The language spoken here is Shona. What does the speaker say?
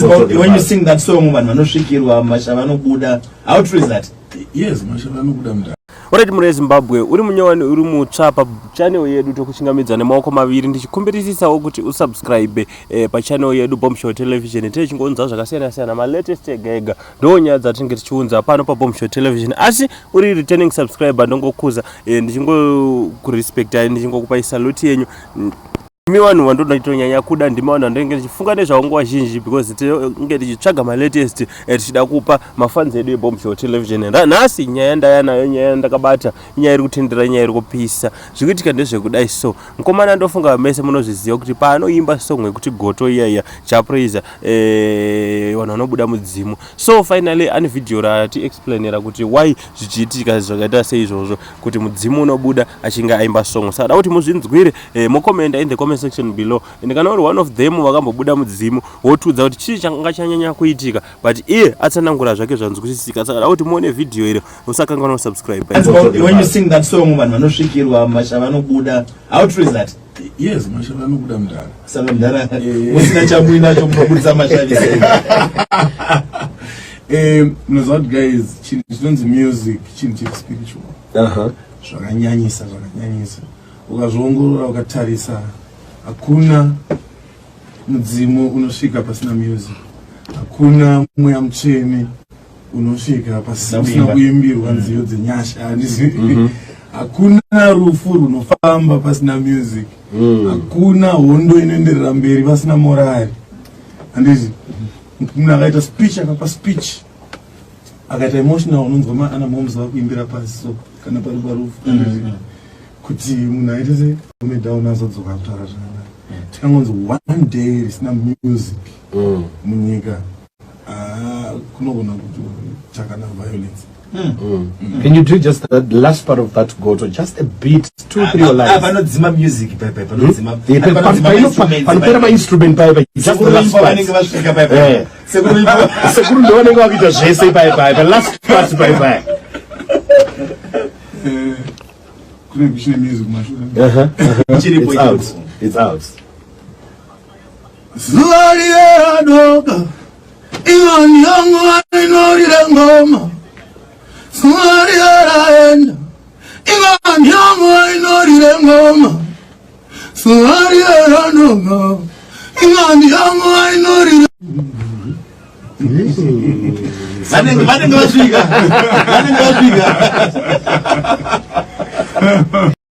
When you sing that song vanhu vanosvikirwa mashava anobuda. How true is that? Yes, mashava anobuda mudhara. Alright mhuri yeZimbabwe, uri munyowani uri mutsva pachannel yedu tokuchingamidza nemaoko maviri ndichikumbirisisawo kuti usubscribe eh, pachannel yedu Bombshell Television tichingounza zvakasiyana siyana malatest ega ega ndo nyaya dzatinenge tichiunza pano paBombshell Television. Asi uri returning subscriber ndongokuza eh, ndichingokurespectai ndichingokupai salute yenyu. Ndimi vanhu vandinotonyanya kuda, ndimi vanhu vandinenge ndichifunga nezvavo nguva zhinji because tinenge tichitsvaga malatest eh, tichida kupa mafans edu eBombshell Television. Nhasi nyaya ndaya nayo, nyaya ndakabata, inyaya iri kutendera, nyaya iri kupisa. Zvikuitika ndezvekudai so mukomana, ndofunga mese munozviziva kuti paanoimba song yekuti Goto iya iya Jah Prayzah, vanhu vanobuda mudzimu. So finally ane video rati explainera kuti why zvichiitika zvakaita seizvozvo, kuti mudzimu unobuda achinge aimba song. Saka da kuti muzvinzwire, mokomenda in the comment section below, and kana uri one of them vakambobuda mudzimu wotiudza kuti chii changa chanyanya kuitika. But iye atsanangura zvake zvanzwisisika, saka da kuti muone video iro, musakanganwa kusubscribe. When you sing that song vanhu vanosvikirwa mashava anobuda. How true is that? Yes, mashava anobuda mudhara. Saka mudhara, musina chamuinacho munobudisa mashavi sei? Munoziva kuti guys, chinhu chinonzi music chinhu chespiritual zvakanyanyisa, zvakanyanyisa. Ukazviongorora, ukatarisa, hakuna mudzimu unosvika pasina music, hakuna mweya mutsvene unosvika pasina kuimbirwa nziyo dzenyasha, handisi? Hakuna rufu runofamba pasina music, hakuna hondo inoenderera mberi pasina morale, handiti? Munhu akaita speech, akapa speech, akaita emotional, unonzwa ana moms vakuimbira pasi. So kana pari parufu, handiti, kuti munhu aite se calm down, azodzoka kutaura zvakanaka. Tikangonzi one day risina music munyika, ah, kunogona kutochakana violence. Can you do just the last part of that goto, just a bit, two, three lines? Panodzima music paipai, panodzima Panopera mainstrument paipai, just the last part. Vanenge vasvika paipai. Sekuru ndo vanenge vakuita zvese paipai, pa last part paipai. Kune kuchine music kumashure. Chiripo. It's out. It's out. Zuva riye radoka, ingani yangu inorira ngoma. Zuva riye raenda, ingani yangu inorira ngoma. Zuva riye radoka, ingani yangu inorira. Vanenge vasvika, vanenge vasvika.